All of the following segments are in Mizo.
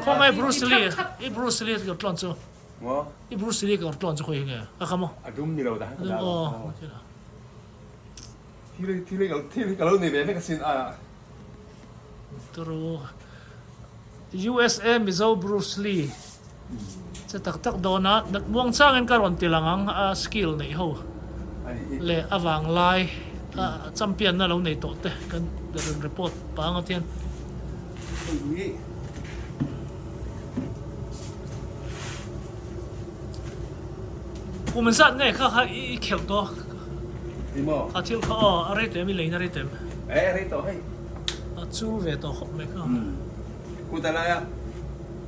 Khawngaih Bruce Lee i Bruce Lee ka tlawn chu i Bruce Lee ka tlawn chu khawi hi nge ka kham aw. A dum ni lo dah ka dah lo. Aw. Thil thil thil hi ka lo nei ve vek asin a. Turu USA Mizo Bruce Lee che tak tak dawn a muang changin ka rawn ti lang ang a skill neih ho leh a vanglai a champion na lo nei tawh te kan rawn report pang a tian. Kum zat nge kha kha i khelh tawh? Kha thil kha aw a rei tawh em i leina rei tawh em? E rei tawh hei. A chul ve tawh khawp mai kha. Kut a lai a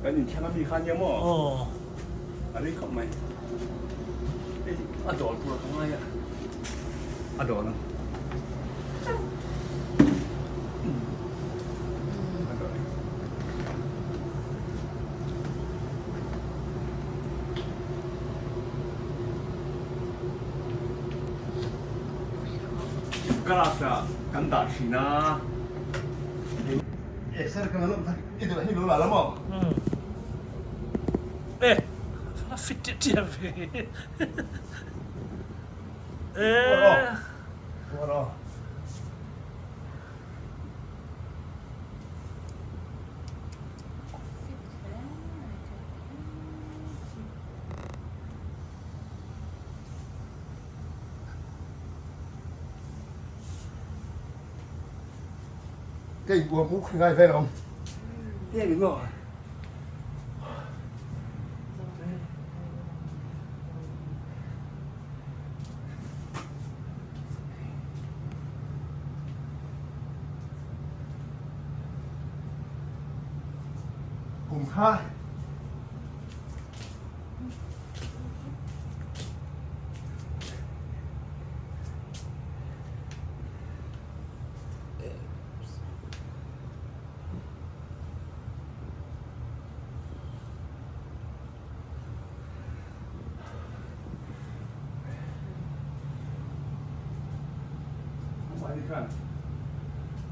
kan inthlang ami kha nia maw? Aw. A rei khawp mai. Hei a dawl tur ka ngai a. A dawl ang. A dawl. Garage ah kan dah thin a. Exer kan lo i duh hi lo la la maw? E a fit tiah tiah ve. E. Kei bua mu khi ngai ve lo. Tiang ni maw? Kum kha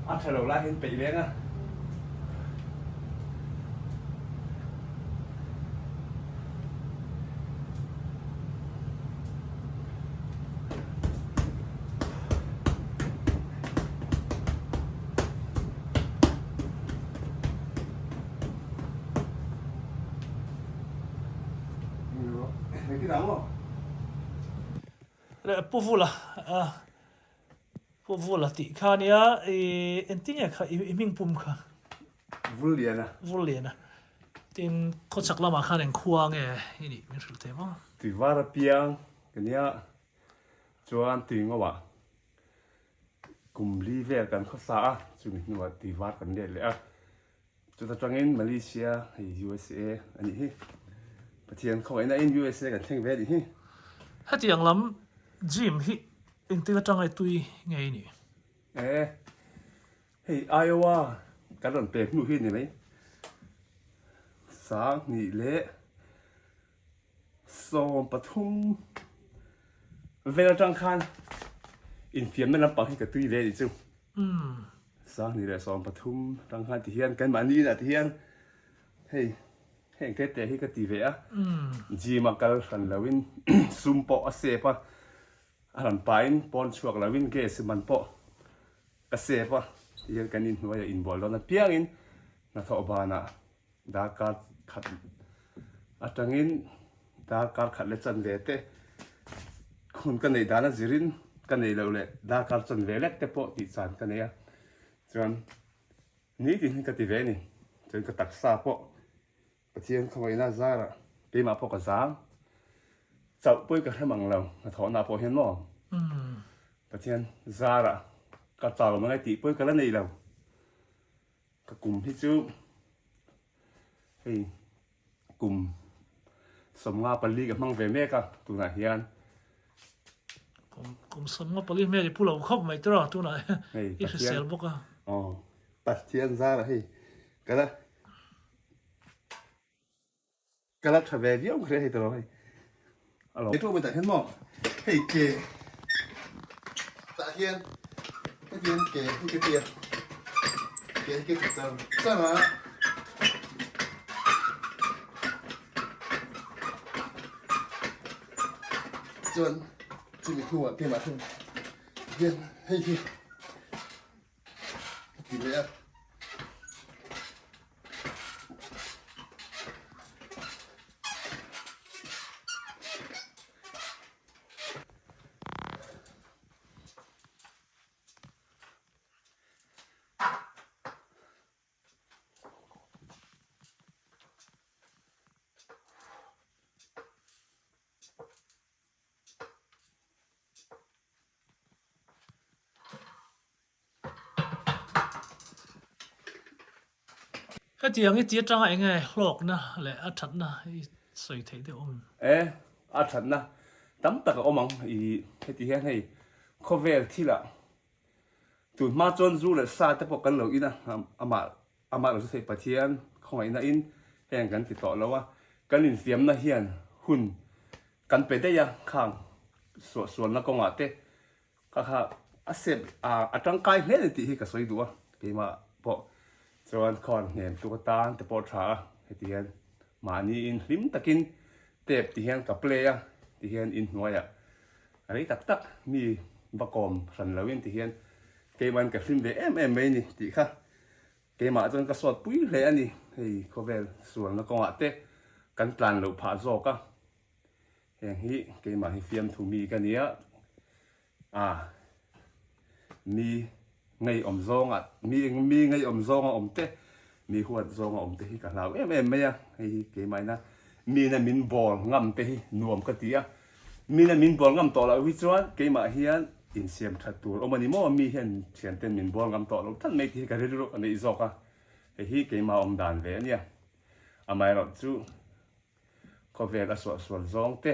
A tha lo lai hian peih leng a. Le Pu Vula Pu Vula tih kha nia i engtin nge kha i hming pum kha? Vulliana. Vulliana. Tin khawchhak lamah khan eng khua nge i nih min hrilh thei maw? Tuivara piang ka nia chuan Tuingo-ah kum li vel kan khawsa a, chumi hnuah Tuivar kan let leh a. Chuta tangin Malaysia hei USA a nih hi. Pathian khawngaihna in USA kan thleng ve a nih hi. Hetiang lam gym hi engtin atanga i tui nge i nih? E, hei Iowa kan rawn pek hnu hi a ni mai. 2000 leh 13 vel atang khan infiamna lampang hi ka tui ve a nih chu. 2013 atang khan ti hian keimahni inah ti hian hei heng te te hi ka ti ve a. Gym a kal hran loin sum pawh a sep a, a rawn pahin pawn chhuak loin gas man pawh ka sep a. Ti hian kan inhnuaiah inbual dawn apiangin hnathawh banah Darkar khat atangin darkar khat leh chanve te hun ka neih dan a zirin ka neih loh leh darkar chanve lek te pawh tih chan ka nei a, chuan nitin hi ka ti ve a ni, chuan ka taksa pawh Pathian khawngaihna zarah keimah pawh ka zang chauh pawhin ka hre mang lo hnathawhna pawh hian maw Pathian zarah ka chau mang e tih pawhin ka la nei lo. Ka kum hi chu hei kum 54 ka hmang ve mek a tunah hian. Kum 54 hmel i pu lo khawp mai tura tunah i hrisel bawk a. Aw Pathian zara hei ka la Ka la tha ve viau kher hei tawh hei. Alo. He tawh tah hian maw hei ke tah hian hetiang ke hi ka tia ke hi ka ti char char a. Chuan chumi hnuah keimah hian hian hei hi ka ti leh a. Hetiang i ti atanga eng nge hlawkna leh a thatna i sawi theih deuh awm? E, a thatna tam tak a awm ang i heti hian hei khawvel thilah Tun hma chuan zu leh sa te pawh kan lo in a, amah amah lo chu thei Pathian khawngaihna in heng kan ti tawh lo a, kan infiamna hian hun kan pe daih a, khang suahsualna kawngah te kha kha a sep a a tangkai hle ni tih hi ka sawi duh a, keimah pawh chuan khawn hnem tuk atan te pawh tha a, heti hian mahni in hlim takin tep ti hian ka play a, ti hian inhnuaiah Rei tak tak mi va kawm hran lo in ti hian keiman ka hlim ve em em mai ni tih kha keimah chuan ka sawt pui hle a ni. Hei khawvel sualna kawngah te kan tlan loh phah zawk a, heng hi keimah hi fiamthu mi ka nia a mi ngeiawm zawnga mi mi ngeiawm zawnga awm te mi huat zawnga awm te hi ka hlau em em mai a, hei hi keimahina mina min bawl ngam te hi nuam ka ti a, mina min bawl ngam tawh loh hi chuan keimah hian insiam that tur awm a ni maw, mi hian thian ten min bawl ngam tawh lo tlat mai tih hi ka rilru a neih zawk a, hei hi keimah awm dan ve a nia, amaherawhchu Khawvel a suahsual zawng te,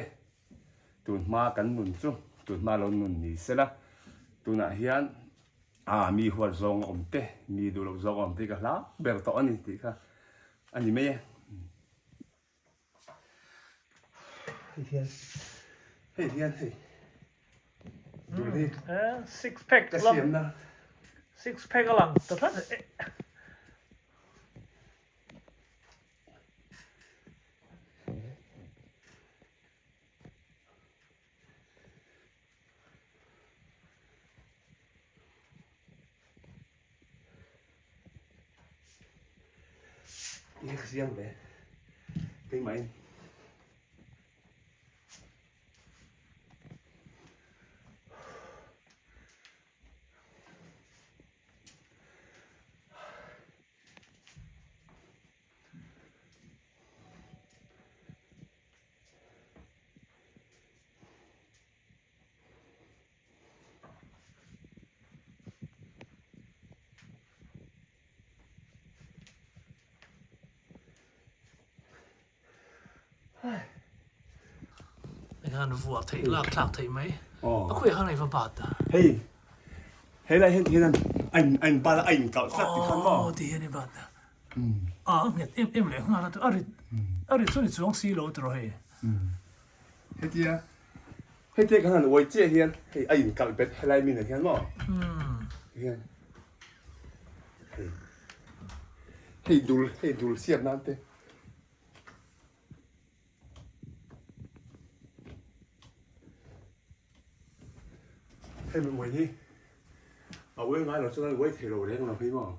tun hma kan nun chu tun hma lo nun ni sela, tunah hian aa mi huat zawng a awm te, mi duh loh zawng a awm te hi ka hlau ber tawh a ni tih kha a ni mai e. Hei hian, hei hian hei dul hi Six pack ka siamna. Six pack a lang ta tlat e. Ihe ka siam ve keimah in. Enghan vuah theih lak thlak theih mai. A khawi khan ei va bat a. Hei hei lai hian hian a in a in bal a a in kalh tlat ti khan maw. Aw ti hian i bat a. A a nghet em em leh nghal a a rit a rit chu ni chuang si lo tiraw hei. Hetia hetia kan han uai chiah hian hei a in kalh bet helai min ah hian maw. Hian hei hei dul hei dul siam nan te. Hemi uai hi a uai ngai lo chuan uai thei lo reng lo hi maw.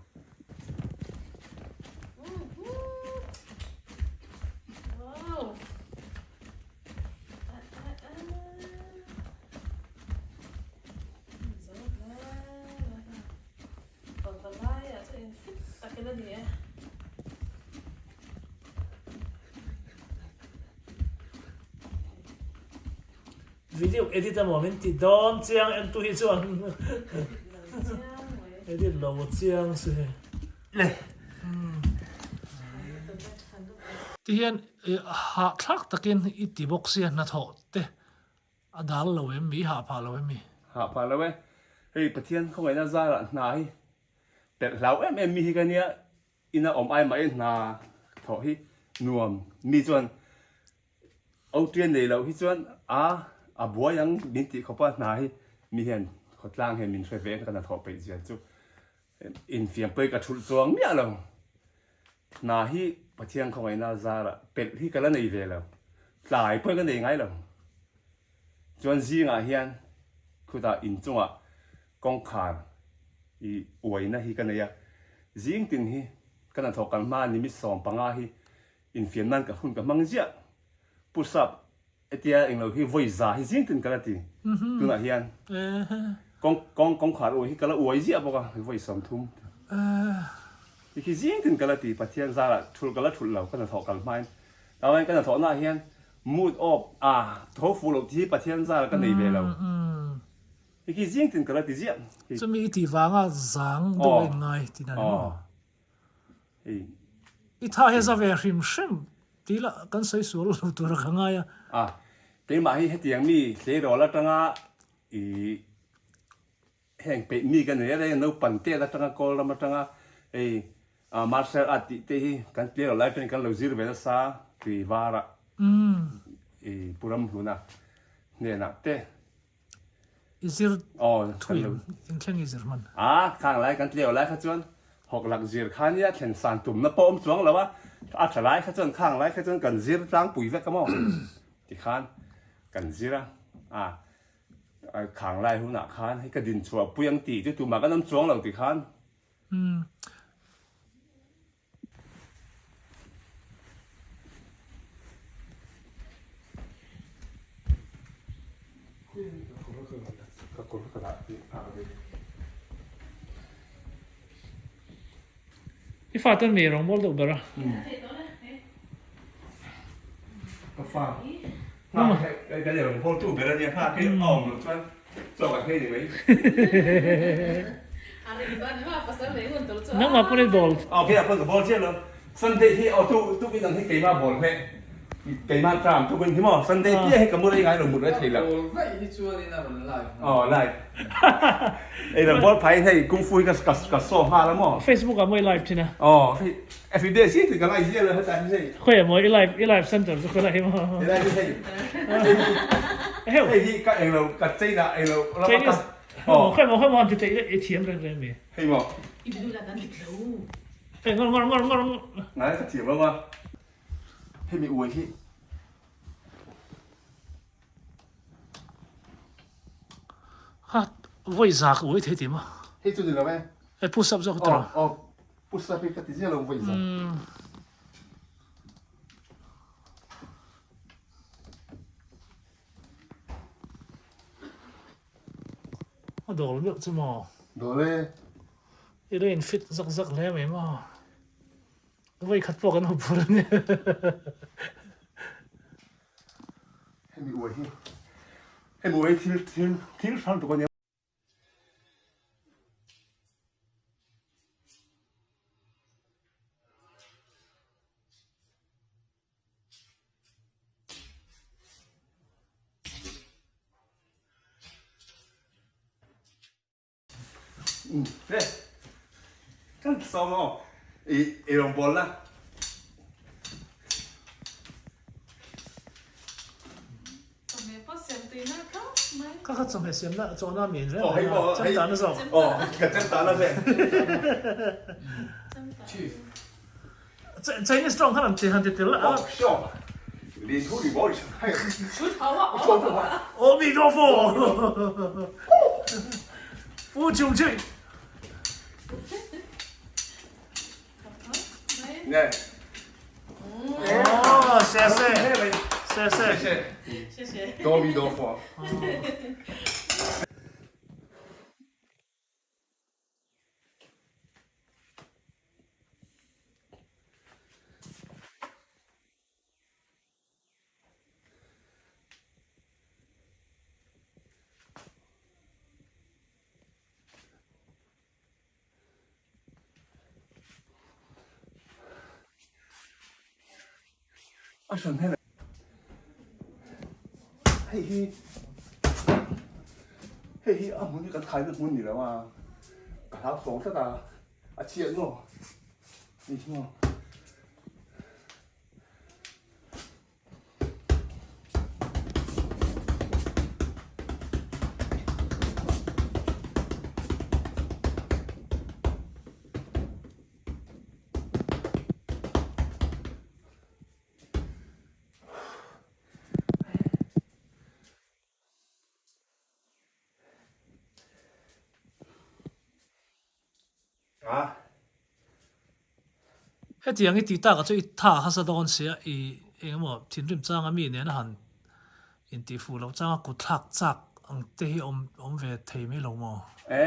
Video edit emaw min ti dawn chiang en tu hi chuan edit lo chiang si. Ti hian hahthlak takin i ti bawk sia hnathawh te A dal lo em mi? Hah phah lo em mi? Hah phah lo e. Hei Pathian khawngaihna zarah hna hi pelh hlau em em mi hi ka nia, ina awm ai mah in hna thawh hi nuam mi chuan OTN nei loh hi chuan a a buai ang min tih khawpa hna hi mi hian khawtlang hian min hre ve ka hna thawh peih zia chu infiam pawh hi ka thulh chuang miah lo. Hna hi Pathian khawngaihna zarah pelh hi ka la nei ve lo, tlai pawh hi ka nei ngai lo. Chuan zingah hian khutah inchungah kawngkhar i uaina hi ka nei a, zing tin hi ka hnathawh kal hma ni mi 15 hi infiam nan ka hun ka hmang ziah. Push up hetia englo hi vawi za hi zing tin ka la ti. Tunah hian kawng kawng kawngkhar uai hi ka la uai ziah bawk a, vawi 30. Hi khi zing tin ka la ti, Pathian zarah thulh ka la thulh lo ka hnathawh kal hmain. Tah ka hnathawh naah hian Mood off a tho fuh loh tih hi Pathian zar ka nei ve lo. Hei khi zing tin ka la ti ziah. Chumi i tih vanga zang deuh a in ngai tih na ni maw? Hei. I tha hi a za ve hrim hrim tih lah kan sawi sual lo tur a ka ngai a. A, keimah hi hetiang mi tleirawl atanga i Heng peih mi ka nei a reng naupan tet atanga kawl ram atanga hei martial art tih te hi kan clear loh lai atangin kan lo zir ve nasa tui varah i pu Ramhluna hnenah te I zir thui in thleng i zir hman. A khang lai kan clear loh lai kha chuan hawk lak zir kha nia thlen san tumna pawh awm chuang lo a, a tha lai kha chuan khang lai kha chuan kan zir tlangpui vek a maw tikhan kan zir a, a Khang lai hunah khan hei ka din chhuah pui ang tih chu tumah kan awm chuang lo ti khan. I fa ten mi rawng mawl deuh ber a. Ka fa nghak hei kan rawng bawl tu ber a nia nghak hi a awm loh chuan chaw kan hei ni mai. Nangmah pawn i bawl. Aw keimah pawn ka bawl chiah lo. Sunday hi aw tu tukin ang hi keimah bawl hmeh. Keimah tram tukin hi maw Sunday piah hi ka mu rei ngai lo mut rei thei lo. Bawl vaih hi chuanin a rawn live. Aw live. Ei ram bawl phai hei kung fu hi ka ka ka saw nghal a maw. Facebook ah maw i live thin a? Aw hei everyday si tih ka live ziah lo hetah hi hei. Khawi ah maw i live i live center chu khawi lai hi maw. He lai hi hei. Eheu. Hei hi ka englo ka China englo ram a ka. Chinese. Aw khawi maw khawi maw han ti teh i thiam reng reng mi. Hei maw. I bulah kan dik lo. Hei ngawr ngawr ngawr ngawr. Ngai ka thiam lo a. Hemi uai hi. Ha vawi za ka uai thei ti maw? Hei chu ni lo e. E push up zawk tawh. Aw push up hi ka ti ziah lo vawi za. A dawl meuh chu maw? Dawl e. I lo in fit zak zak hle mai maw? Vawi khat pawh kan hmu phur a nia. Hemi uai hi hemi uai hi thil thil thil hrang tuk a nia. Kan sawm aw i i rawngbawl na. Chawhmeh pawh siam tui na khawp mai. Kha kha chawhmeh siam na chawhna mi in reng reng a chem tan na zawk. Aw ka chem tan na ve. Chinese tawng khan an ti han ti tel a. Aw sure. Lin thu ri maw ri hei. Aw mi go fo. Pu chung chui. Nè. Oh, 谢谢。谢谢。谢谢。 多米多佛。A hran hmel hei hi hei hi a hmun hi kan khaina hmun ni lo a ka hlau sawng tlat a a chhiat maw ni hi maw. Hetiang i tih takah chu i tha hasa dawn sia i engemaw thinrim changa mi nena han intih fuh loh changa kut thlak chak ang te hi awm awm ve thei mai lo maw? E,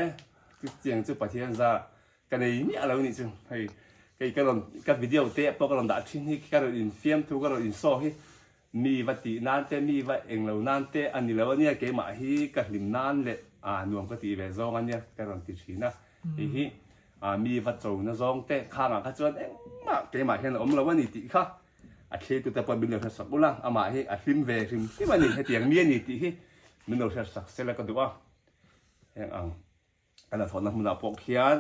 chutiang chu Pathian za ka nei miah lo nih chu. Hei kei ka rawn ka video te pawh ka rawn dah thin hi ka rawn infiam thu ka rawn insaw hi Mi va tih nan te, mi va eng lo nan te a ni lo a nia, keimah hi ka hlim nan leh ah nuam ka tih ve zawng a nia ka rawn ti thin a. Hei hi ah mi va cho na zawng te khangah kha chuan engmah keimah hian a awm lo a ni tih kha a thlir te pawh min lo hriatsak ul a, amah hi a hlim ve hrim hrim a ni, hetiang mi a ni tih hi min lo hriatsak sela ka duh a, heng ang. Kan hnathawhna hmunah pawh khian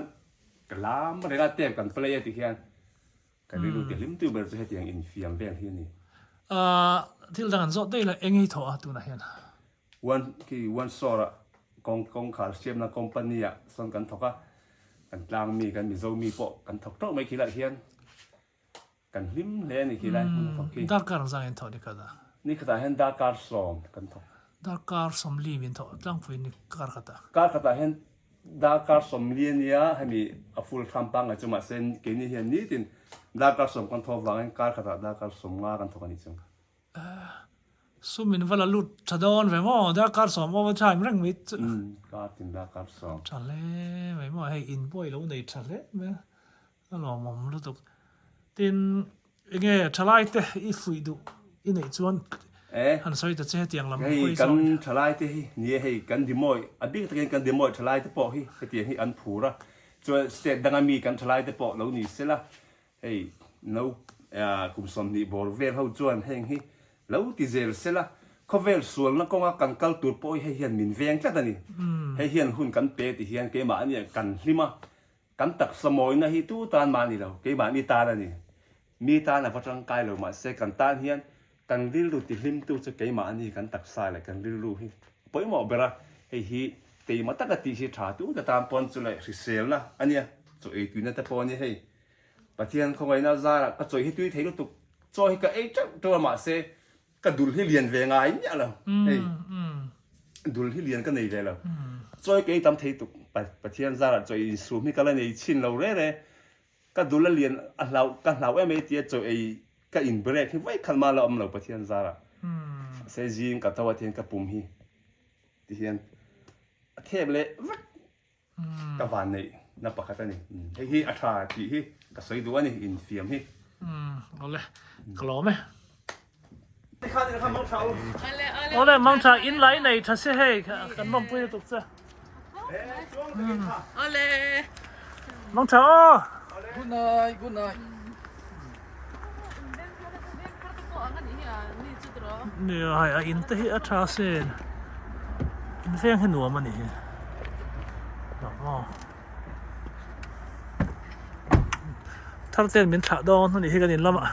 ka lam reng a tep kan play a ti hian ka rilru ti hlim tu ber chu hetiang infiam vel hi a ni. Ahh thil dang an zawt daih la eng hi thawh a tunah hian? One khi one shore ah kawng kawngkhar siamna company ah sawn kan thawk a, kan tlang mi kan Mizo mi pawh kan thawk tawh mai khi lah hian Kan hlim hle a ni khi lai hmun a thawk hi. Darkar ang zang in thawh ni khat a? Ni khatah hian darkar sawm kan thawk. Darkar sawmli min thawh tlangpui ni kar khatah. Kar khatah hian darkar sawmli a nia, hemi a full tham pangngai chu mahse keini hian nitin darkar sawm kan thawk vangin kar khatah darkar sawmnga kan thawk a nih chu. Sum in va la lut tha dawn ve maw, darkar sawm over time reng mai chu. Umm kar tin darkar sawm. Tha hle mai maw, hei in pawh i lo nei tha hle mai a. A lawmawm lutuk. Tin, enge thalai te i fuih duh i neih chuan han sawi ta che hetiang lam Hei kan thalai te hi ni e hei kan Dimoy a bik takin kan Dimoy thalai te pawh hi hetiang hi an phur a, chuan state danga mi kan thalai te pawh lo ni sela hei no kum 20 bawr vel ho chuan heng hi lo ti zel sela khawvel sualna kawnga kan kal tur pawh hi hei hian min veng tlat a ni. Hei hian hun kan pe ti hian keimah ania kan hlim a, Kan taksa mawina hi tu tan mah a ni lo, keimahni tan a ni. Mi tan a va tangkai lo mahse kan tan hian kan rilru tihlimtu chu keimah a ni, kan taksa leh kan rilru hi a pawimawh ber a, hei hi keimah taka tih hi tha tu te tan pawn chu leh hriselna a nia, chaw ei tuina te pawh a ni hei. Pathian khawngaihna zarah ka chaw hi tui thei lutuk, chaw hi ka ei teuh teuh a mahse Ka dul hi lian ve ngai miah lo hei dul hi lian ka nei ve lo chawi ka ei tam thei tuk Pathian zarah chawi insum hi ka la nei chhin lo re re ka dul a lian a hlau ka hlau em ei tia chawi ei ka in break hi vawi khat mah la awm lo Pathian zarah se zing ka tho a thian ka pum hi ti hian a thep leh vek Ka van neih na pakhat a ni. Hei hi a tha tih hi ka sawi duh a ni, infiam hi. Awle, ka lawm e. Awle, mang tha, in lai nei tha si hei, kan lawmpui lutuk che. Awle. Mang tha aw. Good night, good night. Nia hei a in te hi a tha sin in veng hi nuam a ni hi thar ten min thlah dawn a nih hi kan in lamah.